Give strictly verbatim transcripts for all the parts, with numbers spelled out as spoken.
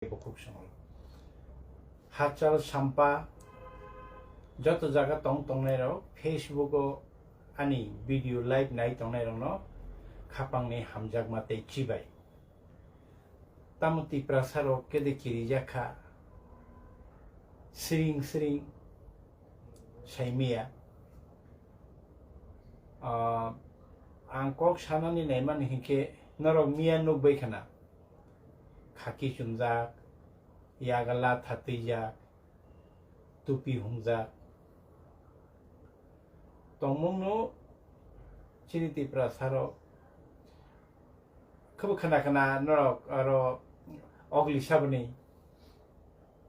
Bukhuk songlo. Hachal Sampa joto jaga tong tongnai rok Facebook o ani video live nai tongnai rok no khapang ni hamjakma tei chibai. Tamo Tiprasa rok kede kirijak kha, siring siring saimiya. Ah, ang kok sanani naimani hinkhe norok miya nukbai khana, khaki chumjak, yaga latha twijak, tupi hungjak. Tongmungno chini Tiprasa rok khebo khana khana norok aro ogli saboni,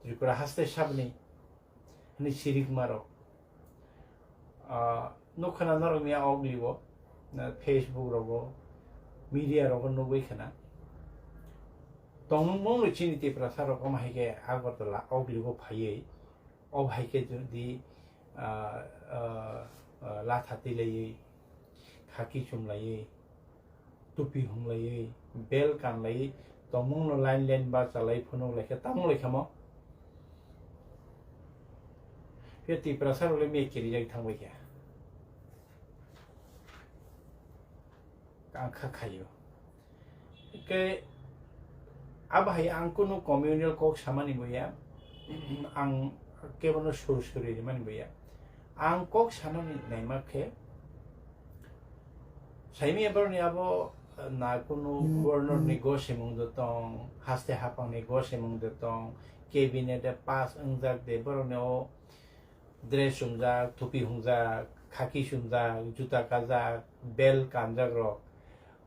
Tripura haste saboni hwnwi sirikma rok. Ah, nuk khana norok ni ogli o, na Facebook rogo, media rogo nugwi khana. Tongmung mung chini Tiprasa rok omo hai khe Agartala ogli o phaiwi, o hai khe di, ah, ah, ah, latha twi laiwi, khaki chum laiwi, tupi hung laiwi, bel kan laiwi, tongmung no line line ba chalai phunuk lai khe tamung lai khamo. Khe Tiprasa rok le miya kirijak thangbai khe. Ang kha khaio. Ke abo hai ang kunu communal kok samani boya, ang kebono sur suri rimani boya. Ang kok sanani naima khe, saimi boroni abo na kunu governor ni gosimung do tong, haste hapang ni gosimung do tong, cabinet de pass wngjak de boroni o dress chumjak, thupi hungjak, khaki chumjak, juta kajak, bel kanjak rok,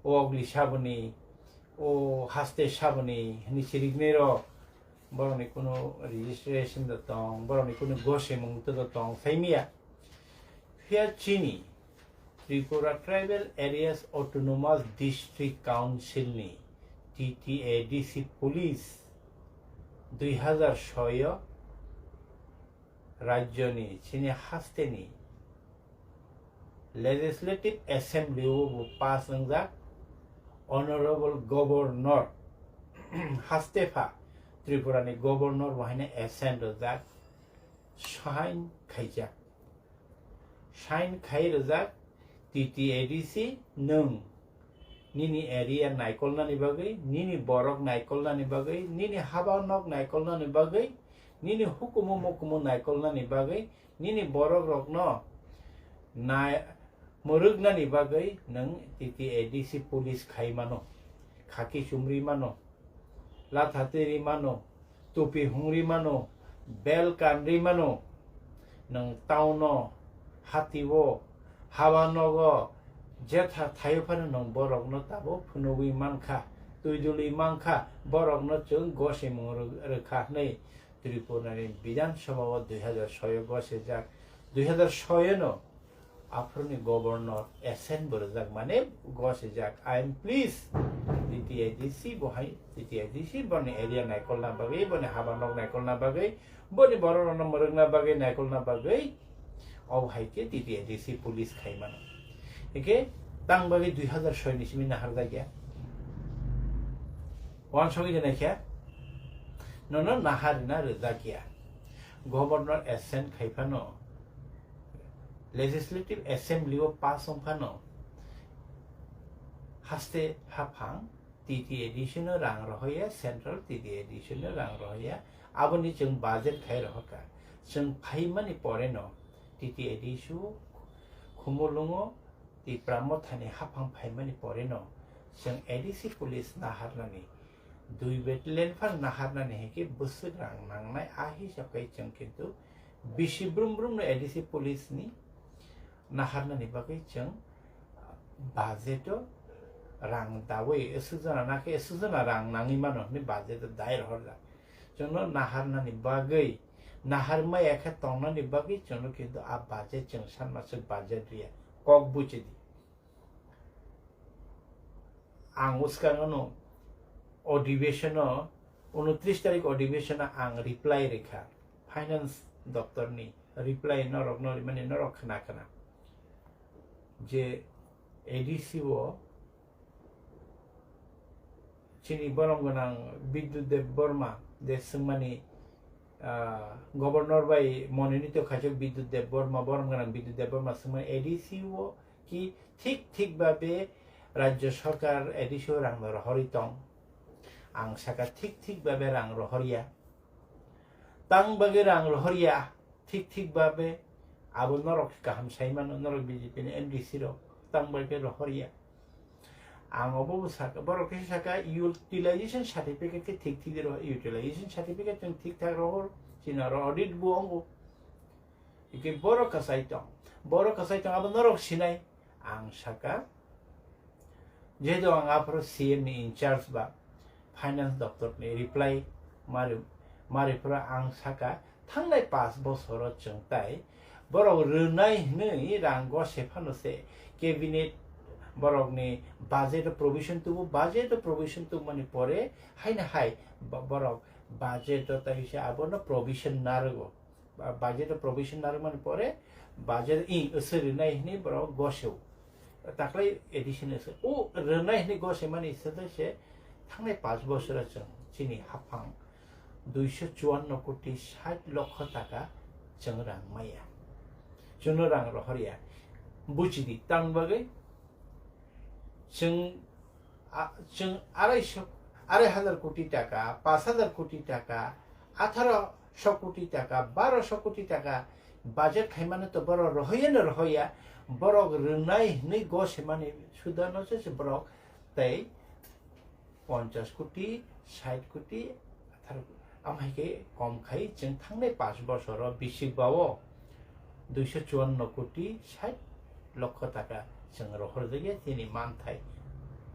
o ogli saboni, o haste saboni hwnwi siriknai rok, borokni kunu registration da tong, borokni kunu gosemung da tong, saimiya. Phiya chini Tripura Tribal Areas Autonomous District Council ni T T A D C Police dui hazar soi o rajyoni chini hasteni Legislative Assembly o bo pass wngjak, Honorable Governor hastepha Tripura ni Governor bo haino assent rwjak, sign khaijak. Sign khai rwjak, T T A D C nwng nini area naikolnani bagwi, nini borok naikolnani bagwi, nini haba nok naikolnani bagwi, nini hukumu mukumu naikolnani bagwi, nini borok rokno nai-, mwrwknani bagwi nwng T T A D C police khai mano, khaki chumri mano, latha tiri mano, tupi hungri mano, bel kanri mano, nwng town o, hati o, haba nogo, jetha thaio phano nwng borokno tabuk phunugwi mankha, twi dulwi mankha, borokno chwng gosimung rw-, rwkha hwnwi Tripura ni Bidhan Sabha o dui hazar soi o gosijak, dui hazar soi o no aphuruni governor assent bo rwjak mane gosijak. I am pleased, T T A D C bo hai, T T A D C boni area naikolna bagwi, boni haba nok naikolna bagwi, boni borok rokno mwrwkna bagwi, naikolna bagwi, obo hai khe T T A D C police khai mano. Hingkhe tang bagwi dui hazar soi ni simi naharjak ya. Wansugwi de naikhe, nono naharina rwjak ya. Governor assent khai phano, Legislative Assembly o pass wng phano, haste haphang T T A D C no rang rohoya, Central T T A D C no rang rohoya, aboni chwng budget khai rohorkha. Chwng phaimani pore no T T A D C o Khumulwngo Tipra Mothani haphang phaimani pore no chwng A D C police naharnani, dui battalion phano naharnani hinkhe bwswk rang nangnai, a hisab khai chwng kintu bisi brum brum no A D C police ni naharnani bagwi chwng budget o rang dawi, swk jona nakhe swk jona rang nangwi mano hwnwi budget o dai rohorjak. Chwngno naharnani bagwi, nahar maya khe tongnani bagwi chwngno kintu a budget chwng sanmaswk budget riya. Kok buchidi. Ang uskang ano adhibeshon o, unotris tarik adhibeshon o ang reply rikha. Finance doptor ni reply norok no rimani norok khna khna. Je A D C o chini borom gwnang Bidyut Dev Borma, Je swngmani, ah, Governor bai mononito khaijak Bidyut Debbarma, borom gwnang Bidyut Debbarma swngmani A D C o ki thik thik babe Rajya Sarkar A D C o rang no rohorwi tong. Ang saka thik thik babe rang rohorya. Tang bagwi rang rohorya, thik thik babe abo norok kaham sai mano, norok B J P ni M D C rok tang bagwi rohorya. Ang obo bo saka, borok khe saka utilization certificate khe thik thik roho, utilization certificate chwng thik thak rohor, chini oro audit bo wngo. Hikhe borok kwchai tong, borok kwchai tong abo norok sinai. Ang saka, jehetu ang aphuru C M ni in charge ba finance doptor ni reply mari, mari phuru ang saka, thangnai pash bosoro chwng tai borok rwnai hwnwi rang gose phano se cabinet borokni budget o provision tubu, budget o provision tubumani pore haino hai bo-, borok budget o tai se abono provision narwgo. Ba-, budget o provision narwkmani pore budget i wswk rwnai hwnwi borok gosio. Taklai addition wswk. O rwnai hwnwi gosimani se tei se thangnai pash bosoro chwng chini haphang duiso chuanno koti sait lokho taka chwng rang maya. Chwngno rang rohorya. Buchidi, tang bagwi chwng, a, chwng arai so, arai hazar koti taka, pash hazar koti taka, atharo so koti taka, baro so koti taka budget khaimano to borok rohoyano rohoya, borok rwnai hwnwi gosimani sudano se borok tei ponchas koti, sait koti, atharo koti. Amo hai khe kom khai chwng thangnai pash bosoro bisik bao duiso chuanno koti sait lokho taka chwng rohorjakya chini manthai.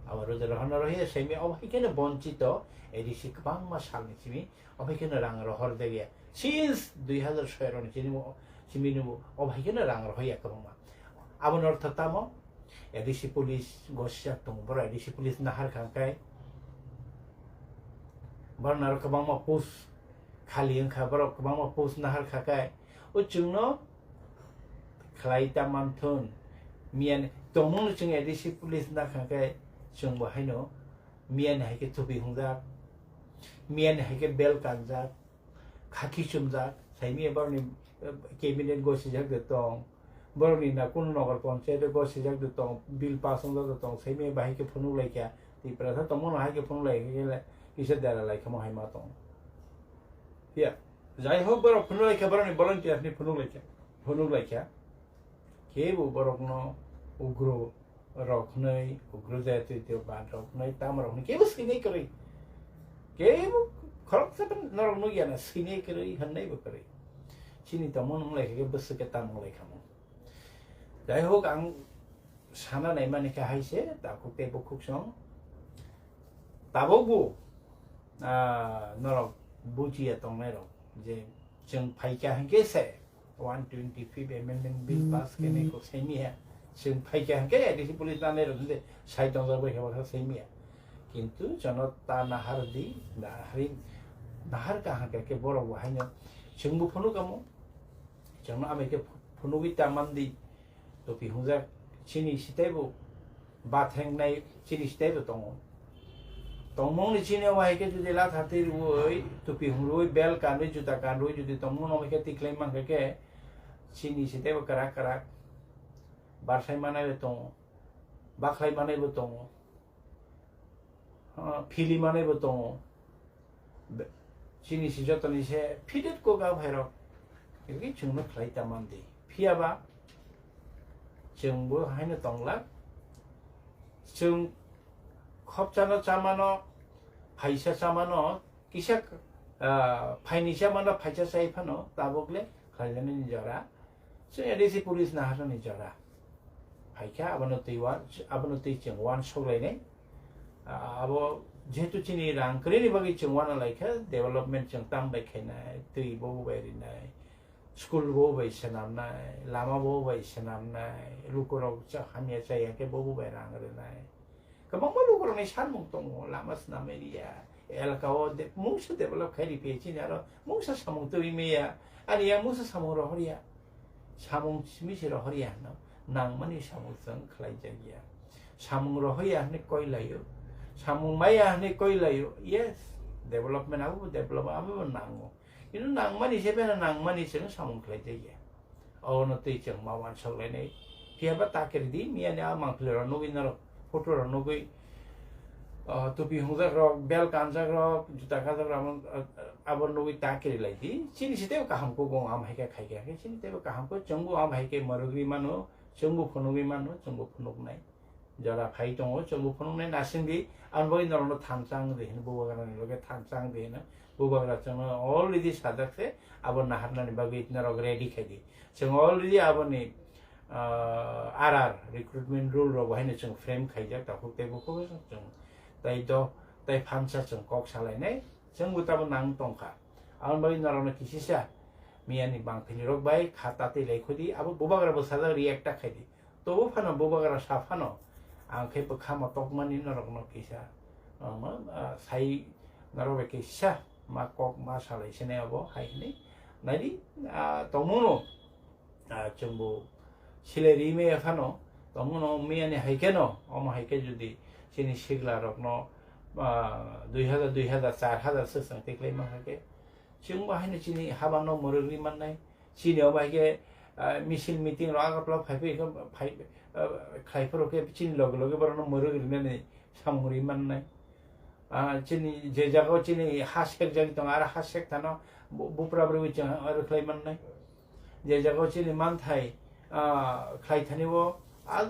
Abo rwja rohorna rohya simi obo hai kheno bonchito A D C kwbangma salni simi obo hai kheno rang rohorjakya. Since dui hazar soi roni simi bo, simi bo obo hai kheno rang rohorya kwbangma. Aboni ortho tamo? A D C police gosijak tongo, borok A D C police nahar kha khe, borok naro kwbangma post khali wngkha, borok kwbangma post nahar kha khe, o chwngno khlai ta manthun, miyani tongmungno chwng A D C police nakha khe, chwngbo haino miyani hai khe thupi hungjak, miyani hai khe bel kanjak, khaki chumjak, saimia borokni, eh, cabinet gosijak de tong, borokni na kunu nogar panchayat gosijak de tong, bill pass wngjak de tong, saimia bahai khe phunuk laikha, Tiprasa tongmano hai khe phunuk laikha khe le kisa dera laikha mo hai ma tong. Ya, jai hok borok phunuk laikha, borokni volunteer ni phunuk laikha, phunuk laikha. Kebo borokno ugro rok hwnwi, ugro jatitio bad rok hwnwi, tamo rok hwnwi kebo swinai kwrwi. Kebo khoroksa norok nukya na swinai kwrwi, hwnwi bo kwrwi. Chini tongmung wng lai khe bwswk khe tamo wng lai kha mo. Jai hok, ang sana nai mani khe hai se, takhuk tei bukhuk song. Tabuk bo, ah, norok bujiya tongnai rok je chwng phaikha hwnkhe se one twenty fifth amendment bill pass khe nai kok saimiya. Chwng phaikha hwnkhe A D C police nanai rok hwnkhe sai tongjak bai khe baksa saimiya. Kintu jono ta nahar di, nahari, nahar ka hwnkhe khe borok bo haino chwng bo phunuk kamo. Chwngno amai khe phunugwi ta man di. Topi hungjak chini sitaibo bathengnai chini sitaibo tongo. Tongmungni chini omo hai khe jodi latha twi rwui, topi hungrui, bel kanrwi, juta kanrwi jodi tongmung omo khe tikhlai mankha khe chini sitaibo kwrak kwrak barsai manaibo tongo, bakhlai manaibo tongo. Ah, phili manaibo tongo. Be-, chini se jotoni se fitted kok a bhairok. Egi chwngno khlai ta man di. Phiya ba chwngbo haino tonglak. Chwng khopchano chamano, phaisa chamano, kisa, ah, phaini chamano, phaisa chai phano, tabuk le khlainani jora. Chwng A D C police naharnani jora. Phaikha, abono twi wan, abono twi chwng wan soklainai. Ah, abo jehetu chini rang kwrwini bagwi chwng wana laikha, development chwng tam bai khainai, twi bo bai rinai, school bo bai swnamnai, lama bo bai swnamnai, lukurok cha-, hamya chaya khe bo bai rang rwnai. Kwbangma lukurokni sanmung tongo, lama swnamwi riya, elaka o de-, mungsa develop khai riphiya chini aro mungsa samung twi maya, ani ya mungsa samung rohorya. Samung simi se rohorya hwno, nangmani samung chwng khlaijakya. Samung rohorya hwnwi koi laio, samung maya hwnwi koi laio, yes, Development abo bo develop abo bo nango. Kintu nangmani se bena nangmani chwng samung khlai jaya. Obono twi chwng ma uansuk lainai. Phiya ba ta kiri di, miya ni a mangpili rok nugwi norok photo rok nugwi, ah, tupi hungjak rok, bel kanjak rok, juta kanjak rok, amo, ah, abo nugwi ta kiri lai di. Chini site kaham kok wng am hai khe khai khe, chini tei kaham kok chwng bo am hai khe morogwi mano, chwng bo phunugwi mano, chwng bo phunuknai. Jora phai tongo, chwng bo phunuknai nasing di, ang bai norokno thansa wng di hino, bubagra ni loge thansa wng di hino, bubagra chwngno already sajak se, abo naharnani bagwi norok ready khai di. Chwng already aboni, ah, R R, recruitment rule rok bo haino chwng frame khaijak, takhuk tei bukhuk chwng tai do, tai phansa chwng kok salainai, chwng bo tabo nang tongkha. Aboni bagwi norokno kisisa, miyani bangphili rok bai kha tatwi lai khudi, abo bubagra bo sajak react ta khai di. Tobo phano bubagra sa phano, ang khe bwkha motokmani norokno kisa, ah, ma, ah, sai norok bai kisa ma kok ma salai sinai abo hai hwnwi. Naidi, ah, tongmano, ah, chwngbo silai ri maya phano, tongmano miyani hai kheno, omo hai khe jodi chini sigla rokno, ah, dui hazar, dui hazar, char hazar swk chwng tiklai man kha khe, chwngbo haino chini habano mwrwk ri mannai, chini omo hai khe, ah, misil meeting rok Agartala phai phai khe phai, ah, khlai phuru khe chini loge loge borokno mwrwk rinani samung ri mannai. Ah, chini je jagao chini ha sekjagwi tongo, aro ha sek thano bu-, bupra bwrwi chwng aro khlai mannai. Je jagao chini manthai, ah, khlai thani o, ah,